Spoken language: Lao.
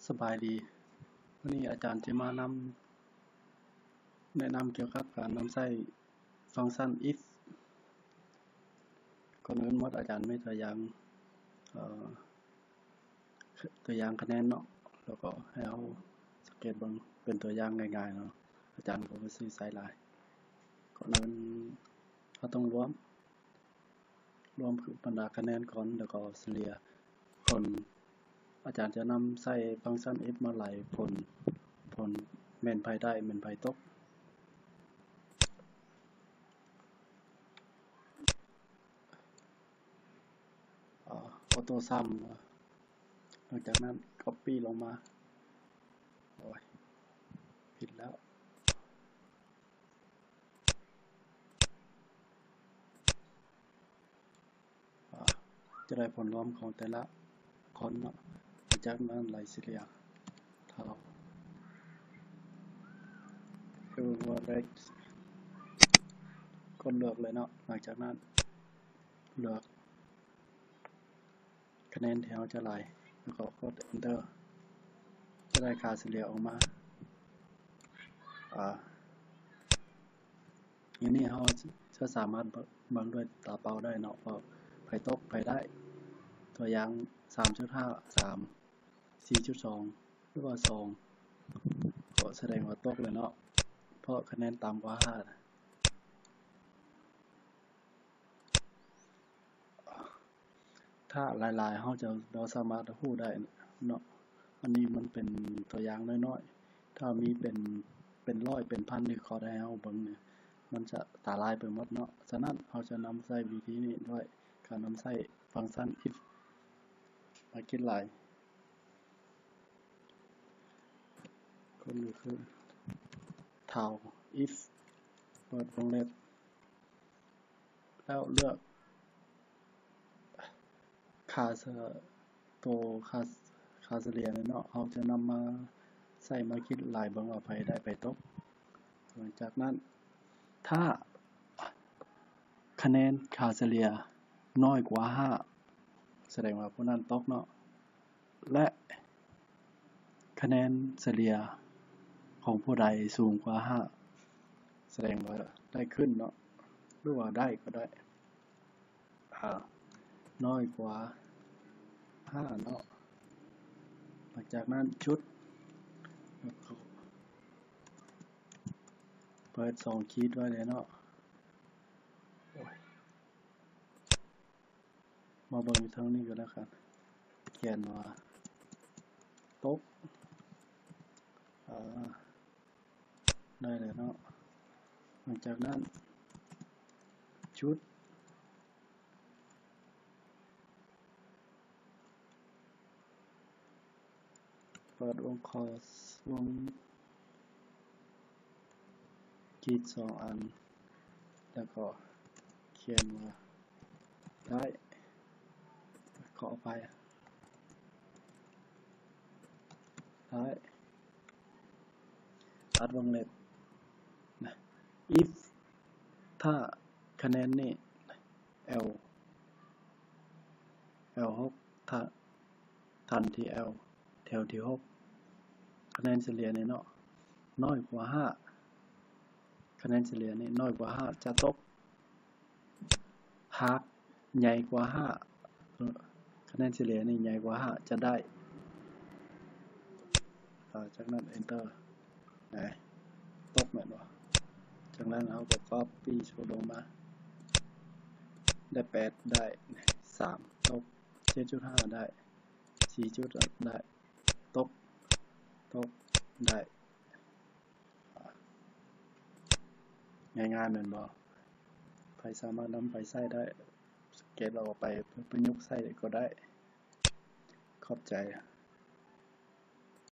ສະບາຍດີ, ວັນນີ້ອາຈານຈະມານຳ ແນະນຳກ່ຽວກັບການນຳໃຊ້ຟັງຊັນ if. ກ່ອນອື່ນໝົດ ອາຈານມີຕົວຢ່າງ ເອີ ຕົວຢ່າງຄະແນນເນາະ, ແລ້ວກໍໃຫ້ເຮົາສັງເກດເບິ່ງເປັນຕົວຢ່າງງ່າຍໆເນາະ. ອາຈານກໍບໍ່ຊື່ໃສ່ຫຼາຍ. ກ່ອນອື່ນເຮົາຕ້ອງລວມ ລວມຄືບັນດາຄະແນນກ່ອນ ແລ້ວກໍສະເລ່ຍຜົນ. ອາຈານຈະນຳໃຊ້ຟັງຊັນ if ມາໄລ່ຜົນ, ຜົນແມ່ນໃຜໄດ້ ແມ່ນໃຜຕົກ. ອາ ອໍໂຕ້ຊຳ ຫຼັງຈາກນັ້ນກັອບປີ້ລົງມາ. ໂອ້ຍ ຜິດແລ້ວ. ອາ ຈະໄດ້ຜົນລວມຂອງແຕ່ລະຄົນເນາະ, ຈາກນັ້ນໄລ່ສະເລ່ຍເທົ່າ ຄືວ່າໄດ້ ກົດເລືອກເລີຍເນາະ. ຫຼັງຈາກນັ້ນເລືອກ ຄະແນນທີ່ເຮົາຈະໄລ່ ແລ້ວກໍກົດ Enter ຈະໄດ້ຄ່າສະເລ່ຍອອກມາ. ອາ ອັນນີ້ເຮົາຈະສາມາດເບິ່ງດ້ວຍຕາເປົ່າໄດ້ເນາະ ວ່າໃຜຕົກໃຜໄດ້. ຕົວຢ່າງ ສາມຈຸດຫ້າສາມ ສີ່ຈຸດສອງ ຫຼືວ່າສອງ ກໍສະແດງວ່າຕົກແລ້ວເນາະ ເພາະຄະແນນຕ່ຳກວ່າຫ້າ. ຖ້າຫຼາຍໆ ເຮົາຈະບໍ່ສາມາດຮູ້ໄດ້ເນາະ. ອັນນີ້ມັນເປັນຕົວຢ່າງນ້ອຍໆ, ຖ້າມີເປັນ ເປັນຮ້ອຍເປັນພັນທີ່ເຂົາໄດ້ເຮົາເບິ່ງນີ້ ມັນຈະຕາລາຍໄປໝົດເນາະ. ສະນັ້ນເຮົາຈະນຳໃຊ້ວິທີນີ້ດ້ວຍການນຳໃຊ້ຟັງຊັນ if ມາຄິດໄລ່. ກໍຄືເທົ່າ if ເປີດວົງເລັບ ແລ້ວເລືອກຄ່າ ໂຕຄ່າ ຄ່າສະເລ່ຍນີ້ເນາະ, ເຮົາຈະນຳມາໃຊ້ມາຄິດໄລ່ເບິ່ງວ່າໃຜໄດ້ໃຜຕົກ. ຫຼັງຈາກນັ້ນ ຖ້າຄະແນນຄ່າສະເລ່ຍນ້ອຍກວ່າຫ້າ ສະແດງວ່າຜູ້ນັ້ນຕົກເນາະ. ແລະ ຄະແນນສະເລ່ຍຂອງຜູ້ໃດສູງກວ່າຫ້າ ສະແດງວ່າໄດ້ຂຶ້ນເນາະ ຫຼືວ່າໄດ້ກໍໄດ້ ອາ ນ້ອຍກວ່າຫ້າເນາະ. ຫຼັງຈາກນັ້ນຈຸດ ແລ້ວກໍເປີດສອງຂີດໄວ້ເລີຍເນາະ. ໂອ້ຍ ມາເບິ່ງຢູ່ທາງນີ້ກໍແລ້ວກັນ, ຂຽນວ່າຕົກ ອາ ໄດ້ແລ້ວເນາະ. ຫຼັງຈາກນັ້ນຈຸດ ເປີດວົງຂໍ ວົງຂີດສອງອັນ ແລ້ວກໍຂຽນວ່າໄດ້ ຂໍອະໄພ ໄດ້ ອັດວົງເລັບ if ຖ້າຄະແນນນີ້ L L ຫົກ ຖ້າ ຖັນທີ່ L ແຖວທີ່ຫົກ ຄະແນນສະເລ່ຍນີ້ເນາະ ນ້ອຍກວ່າຫ້າ ຄະແນນສະເລ່ຍນີ້ນ້ອຍກວ່າຫ້າຈະຕົກ, ຫາກໃຫຍ່ກວ່າຫ້າ ຄະແນນສະເລ່ຍນີ້ໃຫຍ່ກວ່າຫ້າຈະໄດ້. ອາ ຈາກນັ້ນ Enter ນະ ຕົກແມ່ນບໍ່? ຈາກນັ້ນເຮົາກໍກັອບປີ້ໂຊລົງມາ ໄດ້ແປດ ໄດ້ສາມ ຕົກ ເຈັດຈຸດຫ້າ ໄດ້ສີ່ຈຸດ ໄດ້ຕົກ ຕົກ ໄດ້. ງ່າຍໆ ແມ່ນບໍ່? ໃຜສາມາດນຳໄປໃຊ້ໄດ້ ສະເກັດເອົາໄປປະຍຸກໃຊ້ກໍໄດ້. ຂອບໃຈ.